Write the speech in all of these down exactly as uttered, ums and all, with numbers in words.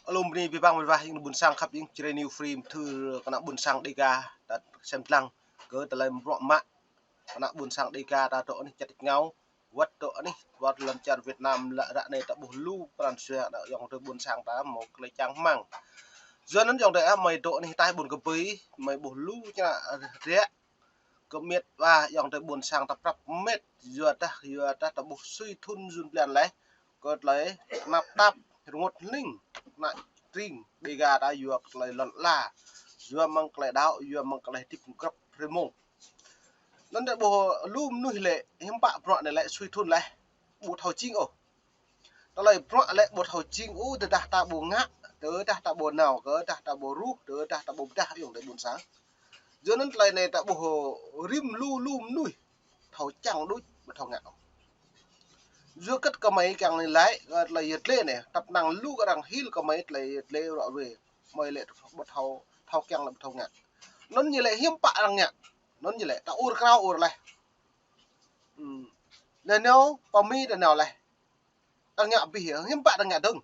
Alum bơni abih bang mơ̆n wah ing ƀuôn sang khăp ing Jrai New Free, mơthưr kơ ană ƀuôn sang Dega, ta sem lăng kơ tơlơi mrŏ mă kơ ană ƀuôn sang Dega ta dŏ anih čar tač rơngiao, wơ̆t dŏ anih wơ̆t lŏn čar Việt Nam lĕ ră anai ta ƀuh lu pran jua ană ayŏng adơi ƀuôn sang ta hmâo tơlơi čang rơmang. Yua anŭn ayŏng adơi ah, mơi dŏ anih ataih ƀôn Kơbơi, mơi ƀuh lu čơnă rơdră kơ mĕt wa ayŏng adơi ƀuôn sang ta prăp mĕt, yua dah, yua dah ta ƀuh sui thŭn jŭn blan laih, kơ tơlơi tơnap tap, rơngot hning, ană tring Dega ta yua kơ tơlơi lŏn ala, yua mơ̆ng tơlơi đaŏ, yua mơ̆ng tơlơi hơdip grăp rơmông. Anŭn ta ƀuh lu mơnuih lĕ, hiư̆m pă bruă anai lĕ sui thŭn laih, ƀu thâo jing ôh. Tơlơi bruă lĕ ƀu thâo jing ôh, tơdah ta ƀu ngă, tơdah ta ƀu nao, tơdah ta ƀu ruh, tơdah ta ƀu pơdah ayŏng adơi ƀuôn sang. Yua anŭn tơlơi anai ta ƀuh rĭm lu lu mơnuih thâo čang đôč, ƀu thâo ngă. Yua kơ kơmơi kiăng anai lĕ, tơlơi yơh lĕ anai, tăp năng lu kơ arăng hil kơmơi tơlơi yơh lĕ ră ruai, mơi lĕ ƀu thâo, thâo kiăng lĕ ƀu thâo ngă. Anŭn ñu lĕ hiư̆m pă arăng ngă, anŭn ñu lĕ ta ur krao ur laih. Hmm. Lĕ nao, pơmĭn ta nao laih. Ta ngă abih yơh, hiư̆m pă ta ngă dơ̆ng.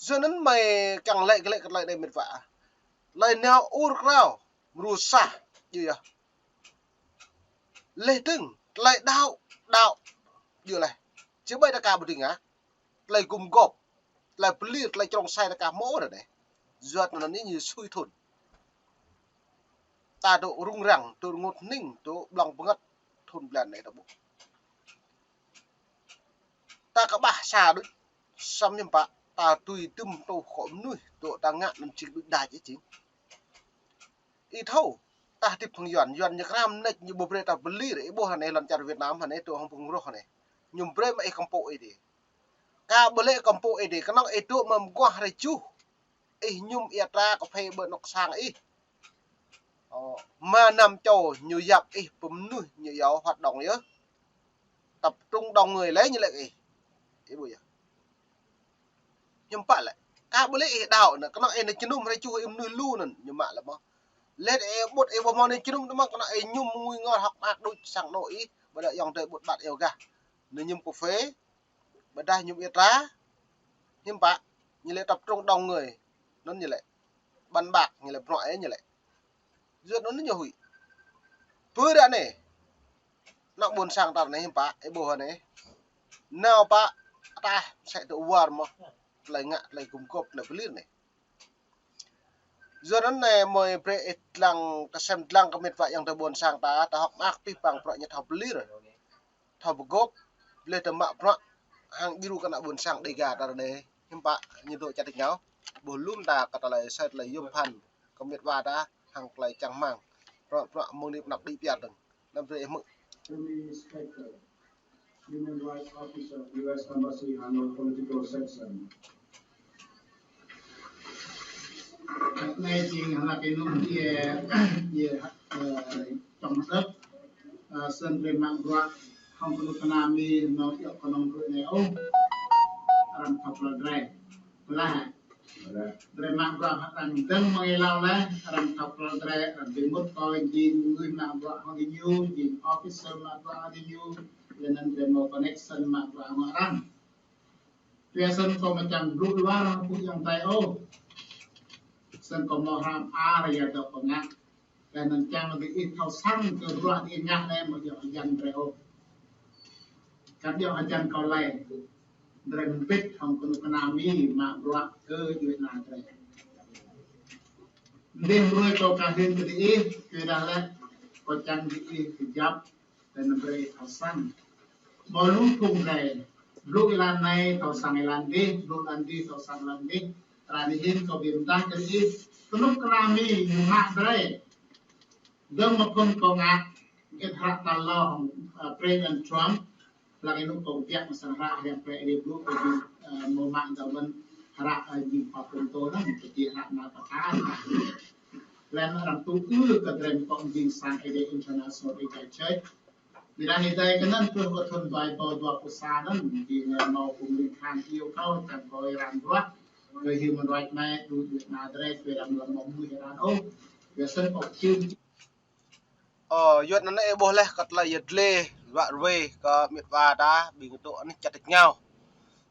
Yua anŭn mơi kiăng lĕ kơ lĕ kơ tơlơi anai mĕt wa. Tơlơi nao ur krao, mrô sah, yơh yơh. Leh dơ̆ng, tơlơi đaŏ, đaŏ, yơh laih. Či ƀai ta ka ƀu ding ah. Tơlơi gum gôp, tơlơi pơlir, tơlơi črông sai ta ka hmâo ră anai. Yua anŭn anai ñu sui thŭn. Ta dŏ rŭng răng, dŏ rơngot hning, dŏ blŏng bơngăt thŭn blan anai ta ƀuh. Ta kơƀah sa đôč, samơ̆ hiư̆m pă, ta tui tŭm tŏ kơ mơnuih, dŏ ta ngă anŭn jing đôč đač jing. Ih thâo, ta hơdip hăng Yuan, Yuan ñu kram mơneč ñu ƀu brơi ta pơlir, ih ƀuh anai lŏn čar Việt Nam anai dŏ hăng phung roh anai. Ñu brơi mă ih kơmpŏk ih dih. Ka ƀu lĕ kơmpŏk ih dih, kơnơ̆ng ih dŏ mơ̆ng mơguah hrơi juh. Ih mơñum ia tra kơphê ƀơi anŏ sang ih. Ơ, mơnam čô ñu yap ih pơmơnuih ñu yua hoạt động yơh. Tập trung đông người lĕ ñu lĕ ih. Ih ƀuh yơh. Hiư̆m pă lĕ. Ka ƀu lĕ ih đaŏ anŭn, kơnơ̆ng ih anai jơnum hrơi juh ih mơnuih lu anŭn, ñu mă lĕ mơ̆. Lĕ ih ƀut ih ƀu hmâo anai jơnum tơmă kơnơ̆ng ih mơñum ngui ngor hŏk mơak đôč sang anŏ ih, ƀôdah ayŏng adơi ƀut ƀat ih gah. Anai mơñum kơphê, ƀôdah mơñum ia tra, hiư̆m pă, ñu lĕ tập trung đông người, anŭn ñu lĕ. Bàn bạc ñu lĕ, bruă ih ñu lĕ. Yua anŭn ñu huĭ. Pơ ră anai, ană ƀuôn sang ta anai hiư̆m pă, ih ƀuh anai. Nao pă, ataih, mơsĕ dŏ war mơ̆, tơlơi ngă, tơlơi gum gôp, tơlơi pơlir anai. Yua anŭn anai mơi brơi ih lăng, ta sem lăng kơ mĕt wa ayŏng adơi ƀuôn sang ta, ta hŏk mơak abih bang bruă ñu thâo pơlir. Thâo pơgôp, leh ta mă bruă, hăng djru kơ ană ƀuôn sang Dega ta ră anai, hiư̆m pă, ñu dŏ čar tač rơngiao, ƀuh lŏm ta kơ tơlơi sai tơlơi yôm phăn, kơ mĕt wa ta, hăng tơlơi čang rơmang, bruă, bruă mơ̆ng anai pơ anăp đĭ pơyơr dơ̆ng. Anăm brơi ih hmư̆. Burmese Spectre, Human Rights Officer, U S Embassy, Hanoi Political Section. Anai jing hlak ih anŭn, ih, ih, ơ, čong sơ̆p, ơ, snăn drei mă bruă hŏng kơnuk kơna Mi nao iŏk kơnơ̆ng bruă anai ôh, arăng thâo klă drei. Lah, drei mă bruă hŏng arăng dơ̆ng mơ̆ng êlâo leh, arăng thâo klă drei, arăng bi mŭt kơ jing mơnuih mă bruă hŏng diñu, jing officer mă bruă hŏng diñu, leh anăn drei mâo connection mă bruă hŏng arăng. Tui snăn kâo amâo čiăng blŭ luar hŏng phung ayŏng adei ôh. Snăn kâo mâo hră mơar ya dŏ kâo ngă. Leh anăn čiăng diih thâo săng kơ bruă diih ngă anei amâo djŏ hơjăn drei ôh. Kăn djŏ hơjăn kâo lei. Drei mbĭt hŏng kơnuk kơna Mi mă bruă kơ djuê ana drei. Mdih mruê kâo ka hưn kơ diih, kyuadah leh kâo čiăng diih kjăp. Leh anăn brei thâo săng. Mâo lu phung drei. Blŭ êlan anei thâo săng êlan dih, blŭ êlan dih thâo săng êlan dih. Ară anei hĭn kâo bi mdah kơ diih. Kơnuk kơna Mi ñu mă drei. Dơ̆ng mơ̆ng phŭn kâo ngă, ĭt hră tal hlâo hŏng, ơ, President Trump. Hlăk ênuk kâo kbiă mơ̆ng sang hră hriăm prĕ ri blŭ kâo bi, ơ, mâo mă dơ̆ng mơ̆n hră, ơ, jing pă pơtô anăn, kơ jing hră nao pơtă. Leh anăn arăng tŭ ư kơ drei mkŏ jing sang Êđê International Êđê Church. Ƀiădah êdei kơ anăn truh kơ thŭn dua êbâo dua pluh sa anăn, jing mâo phung ling khan iêu kâo čiăng kâo êran bruă kơ Human Rights anei, đru djuê ana drei, tui arăng lŏ mâo mnuih êran ôh. Yua snăn kâo kčưm. Ơ, yua anăn ih ƀuh leh kơ tơlơi yăl dliê, luă ruê kơ mĕt wa ta, ƀing dŏ anih čar tač rơngiao.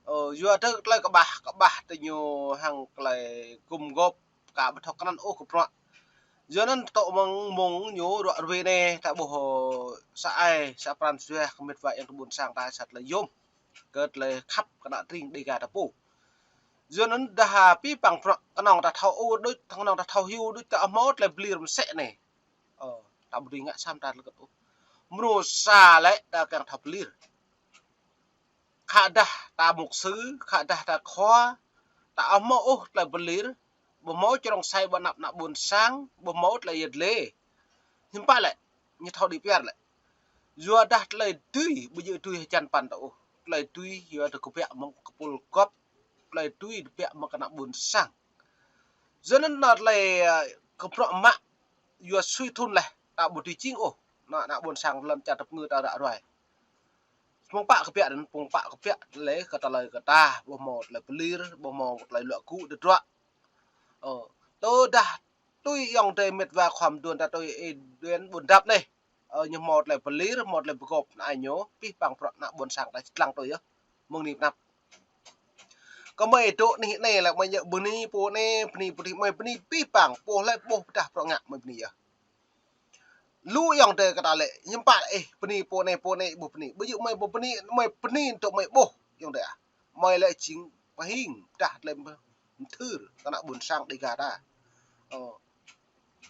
Ơ, yua tơ tơlơi kơƀah, kơƀah tơ ñu hăng tơlơi gum gôp ka ƀu thâo krăn ôh kơ bruă. Yua anŭn tŏ mơ̆ng mông ñu ruă ruê anai ta ƀuh, ơ, sa ai, sa pran jua kơ mĕt wa ayŏng adơi ƀôn sang ta sa tơlơi yôm. Kơ tơlơi khăp kơ ană tring Dêga ta pô. Yua anŭn dah pĭ păng bruă kơnơ̆ng ta thâo ôh đôč, kơnơ̆ng ta thâo hyu đôč ta hmâo tơlơi pơlir mơsĕ anai. Ơ, ta ƀu dưi ngă sa mơta tơlơi kơt ôh. Mrô sa lĕ ta kiăng thâo pơlir. Khă dah ta mục sư, khă dah ta khua, ta ƀu hmâo ôh tơlơi pơlir, ƀu hmâo črông sai ƀơi anăp ană ƀôn sang, ƀu hmâo tơlơi yet lê. Hiư̆m pă lĕ, ñu thâo đĭ piar lĕ. Yua dah tơlơi tui, ƀu djơ̆ tui hơjăn păn ta ôh. Tơlơi tui, yua dah kơbiă mơ̆ng kơpul gŏp, tơlơi tui kơbiă mơ̆ng kơ ană ƀôn sang. Yua anŭn ană tơlơi, ơ, kơ bruă mă, yua sui thun leh, ta ƀu tui jing ôh. Ană, ană ƀôn sang lŏn čar tơpơngư ta ră ruai. Pơ̆ng pă kơbiă anŭn, pơ̆ng pă kơbiă lĕ kơ tơlơi kơ ta, ƀu hmâo tơlơi pơlir, ƀu hmâo tơlơi luă gŭ tơdruă. Ơ, tơdah tui ayŏng adơi mĕt wa khua mduôn ta tui Y Tuyên Buôn Dap anai. Ơ, ñu hmâo tơlơi pơlir, hmâo tơlơi pơgop anai ñu, pĭ păng bruă ană ƀôn sang ta čơdlăng tui yơh. Mơ̆ng anai pơanăp. Kơ mơi dŏ anih anai lĕ mơi djơ̆ bơni pô anai, bơni pô adih, mơi bơni pĭ păng, pô lĕ ƀuh pơdah bruă ngă mơi bơni yơh. Lu ayŏng adơi kơ ta lĕ, hiư̆m pă ih bơni pô anai, pô anai ƀuh bơni. Ƀu djơ̆ mơi ƀuh bơni, mơi bơni dŏ mơi ƀuh ayŏng adơi ah. Mơi lĕ jing pơhing pơdah tơlơi mơthưr kơ ană ƀôn sang Dêga ta. Ơ.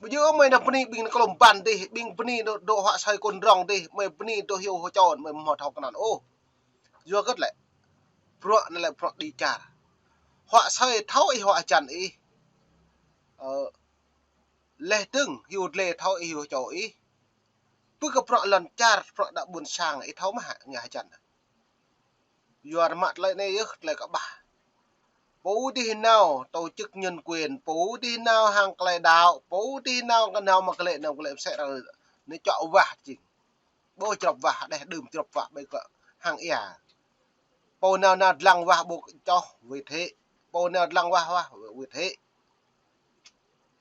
Ƀu djơ̆ mơi dah bơni ƀing klom ban dih, ƀing bơni dŏ, dŏ huă sơi kôn rong dih, mơi bơni dŏ hyu hơčon, mơi ƀu hmâo thâo krăn ôh. Yua hơget lĕ? Bruă anai lĕ bruă đĭ čar. Huă sơi thâo ih huă hơjăn ih. Ơ, leh dơ̆ng hyu dlê thâo ih hyu hơčon ih. Pơ kơ bruă lŏn čar, bruă ană ƀôn sang, ih thâo mơ̆ hă ngă hơjăn. Yua rơmă tơlơi anai yơh tơlơi kơƀah. Pô dih nao tổ chức nhân quyền, pô dih nao hăng tơlơi đaŏ, pô dih nao kơ nao mă kơlĕ, nao kơlĕ mơsĕ ră anai čŏ wah jing. Ƀu črŏp wah, đeh đưm črŏp wah ƀơi kơ hăng ia. Pô nao nao dlăng wah ƀu čŏh wĕt hĕ. Pô nao dlăng wah wah wĕt hĕ.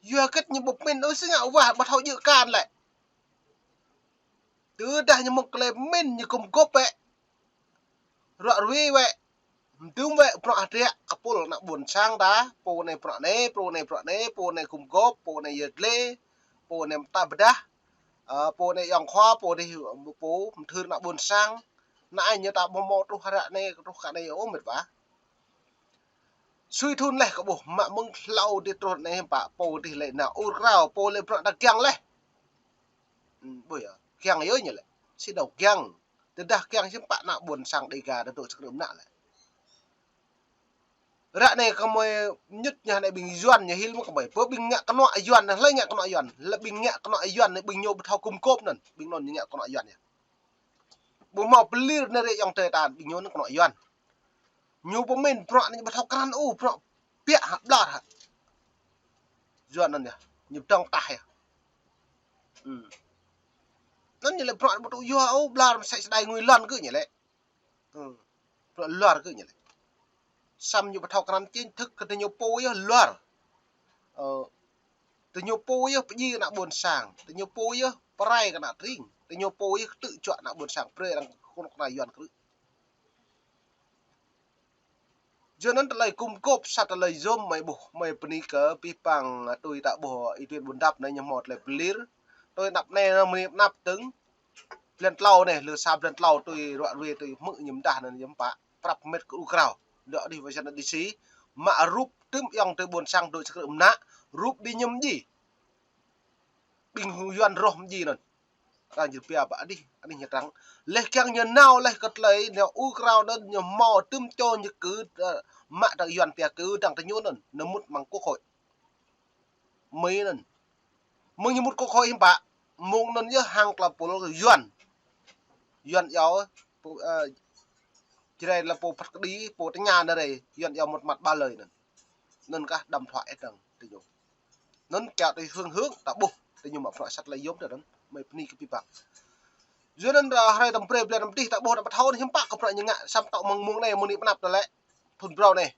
Yua hơget ñu ƀu pơmĭn ôh si ngă wah ƀu thâo djơ̆ kan lĕ. Tơdah ñu mơ̆ng tơlơi pơmĭn ñu gum gôp wĕ. Ruă ruê wĕ. Mơdưm wĕ bruă hơdră kơpul ană ƀôn sang ta, pô anai bruă anai, pô anai bruă anai, pô anai gum gôp, pô anai yet lê, pô anai mơta pơdah, ơ, pô anai ayŏng khua, pô anai pô mơthưr ană ƀôn sang. Anai ñu ta ƀu hmâo truh ră anai, truh kơ anai ôh mĕt wa. Sui thun leh kơ ƀuh, mă mơ̆ng hlâo dih truh anai hiư̆m pă, pô dih lĕ nao ur krao, pô lĕ bruă ta kiăng leh. Hm, ƀuh yơh, kiăng yơh ñu lĕ. Si dŏ kiăng. Tơdah kiăng hiư̆m pă ană ƀôn sang Dêga ta dŏ sơkrư̆ mơnă lĕ. Ră anai kơ mơi ñŭt ñu anai ƀing Yuan ñu hil mơ̆ kơ mơi. Pơ ƀing ngă kơnuă Yuan, hlơi ngă kơnuă Yuan. Lĕ ƀing ngă kơnuă Yuan anai ƀing ñu ƀu thâo gum gôp anŭn. Ƀing anŭn ñu ngă kơnuă Yuan yơh. Ƀu hmâo pơlir anai rĕ ayŏng adơi ta, ƀing ñu anŭn kơnuă Yuan. Ñu pơmĭn bruă anai ƀu thâo krăn ôh, bruă biă hă, ƀlŏr hă. Yuan anŭn yơh, ñu pơdơ̆ng tah yơh. Hm. Anŭn ñu lĕ bruă ƀu tŭ yua ôh, ƀlŏr mơsĕ sơđai ngui lŏn kơ ñu lĕ. Hm. Bruă ƀlŏr kơ ñu lĕ. Samơ̆ ñu ƀu thâo krăn chính thức kơ tơ ñu pô yơh ƀlŏr. Ơ, tơ ñu pô yơh pơdjai kơ ană ƀôn sang, tơ ñu pô yơh pơrai kơ ană tring, tơ ñu pô yơh kơtư̆ juă ană ƀôn sang, brơi arăng kơnuk kơna Yuan krư̆. Yua anŭn tơlơi gum gôp sa tơlơi yôm mơi ƀuh, mơi bơni kơ pĭ păng tui ta ƀuh Y Tuyên Buôn Dap anai ñu hmâo tơlơi pơlir. Tui anăp anai anŭn mơni anăp tơ̆ng. Blan tlâo anai, lơ sa blan tlâo tui ruă ruê tui hmư̆ ñu mơdah anŭn hiư̆m pă. Prăp mĕt kơ u krao. Dŏ adih Washington D C. Mă rup tơm ayŏng adơi ƀôn sang dŏ sơkrư̆ mơnă. Rup ƀing ñu mơji. Ƀing Yuan roh mơji anŭn. Arăng jir pia ƀă adih, adih ñu trăng. Leh kiăng ñu nao leh kơ tơlơi, nao u krao anŭn ñu hmâo tơm čô ñu kơ, ơ, mă dang Yuan pia kơ dang tơ ñu anŭn, ñu mŭt mơ̆ng quốc hội. Mơi anŭn. Mơ̆ng ñu mŭt quốc hội hiư̆m pă, mơ̆ng anŭn yơh hăng tơlơi pôl Yuan. Yuan yơh, pô, ơ, Jrai lĕ pô phat kơđi, pô tơña anai rĕ, Yuan yơh mŭt măt ƀa lơi anŭn. Anŭn kah đăm thuă ĕt dang tơ ñu. Anŭn kiăng tui hương hương ta ƀuh, tơ ñu mă bruă sa tơlơi yôm tơ anŭn, mơi bơni kơ pĭ păng. Yua anŭn dah hrơi tơm brơi blan tơm dih ta ƀuh ta ƀu thâo anai hiư̆m pă kơ bruă ñu ngă, samơ̆ tŏ mơ̆ng mông anai mơni pơanăp tơlơi. Thun brâo anai.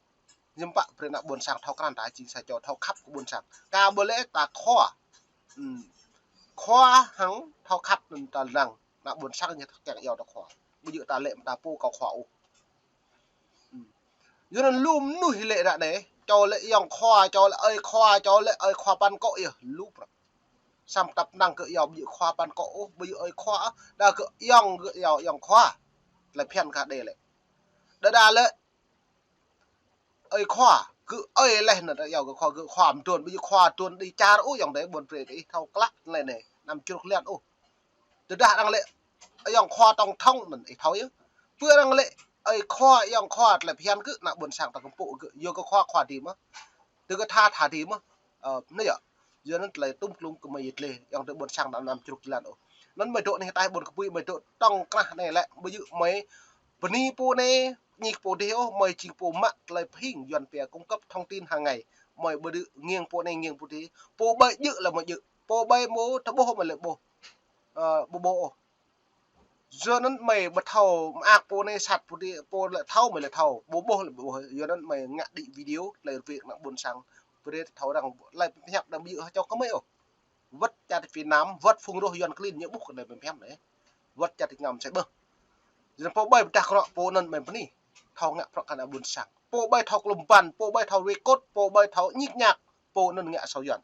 Hiư̆m pă brơi ană ƀôn sang thâo krăn ta jing sa čô thâo khăp kơ ƀôn sang. Ka ƀu lĕ ta khua. Hm. Khua hăng thâo khăp anŭn ta lăng. Ană ƀôn sang ñu thâo kiăng iâu ta khua. Ƀu djơ̆ ta lĕ mơta pô kâo khua ôh. Hm. Yua anŭn lu mơnuih lĕ ră anai, čô lĕ ayŏng khua, čô lĕ ơi khua, čô lĕ ơi khua păn kŏ yơh, lu prăk. Samơ̆ tăp năng kơ ayŏng ƀu djơ̆ khua păn kŏ ôh, ƀu djơ̆ ơi khua ôh, đa kơ ayŏng, kơ ayŏng, ayŏng khua. Tơlơi phiăn kah đe lĕ. Đa đa lĕ ơi khua, kơ ơi leh anŭn ayŏng kơ khua, kơ khua mơdrôn, ƀu djơ̆ khua trŭn đĭ čar ôh, ayŏng adơi ƀôn pre ih thâo klă lĕ anai, anăm čruk lian ôh. Tơdah arăng lĕ ayŏng khua tổng thống anŭn ih thâo yơh. Pơ arăng lĕ ơi khua, ayŏng khua tơlơi phiăn kơ ană ƀôn sang ta kơmpŏk kơ, yua kơ khua khua đĭ mơ̆. Tơ kơ tha tha đĭ mơ̆. Ơ, anai yơh. Yua anŭn tơlơi tŭm klŭm kơ mơi yơh lĕ, ayŏng adơi ƀôn sang ta anăm čruk jơlan ôh. Anŭn mơi dŏ anai hơtai ƀôn kơpui, mơi dŏ tŏng krah anai lĕ, ƀu djơ̆ mơi bơni pô anai, ñik pô dih ôh, mơi jing pô mă tơlơi phing Yuan pia cung cấp thông tin hàng ngày. Mơi ƀu djơ̆ ngiêng pô anai, ngiêng pô dih. Pô ƀai djơ̆ lĕ mơi djơ̆. Pô ƀai mơ̆ tơƀôh mơi lĕ ƀôh. Ơ, ƀu ƀôh ôh. Yua anŭn mơi ƀu thâo mơak pô anai sat pô dih, pô lĕ thâo mơi lĕ thâo, ƀu ƀôh lĕ ƀôh. Yua anŭn mơi ngă đĭ video, tơlơi rơwĕk ană ƀôn sang. Brơi thâo arăng lĕ pơhiăp đăm ƀu djơ̆ čô kơ mơi ôh. Wơ̆t čar ti Việt Nam, wơ̆t phung roh Yuan klin ñu ƀuh kơ anai pơhiăp anai. Wơ̆t čar ti ngăm sai ƀơh. Yua anŭn pô ƀai pơdah krŏ pô anŭn mơi bơni. Thâo ngă prăk kơ ană ƀôn sang. Pô ƀai thâo klŭm ban, pô ƀai thâo rơwĕk kŏt, pô ƀai thâo ñik ñak, pô anŭn ngă asâo Yuan.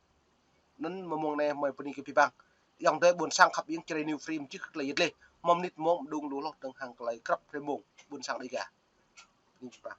Anŭn mơ̆ng anai mơi bơni kơ pih bang. Ayŏng adơi ƀôn sang khăp iêng Jrai New Frame čih tơlơi yơh lĕ. Mơ̆ng mơnit mơ̆ng mơđung lu hloh tơ̆ng hăng tơlơi krăp pre mông ƀôn sang Đêga. Bơni pih bang.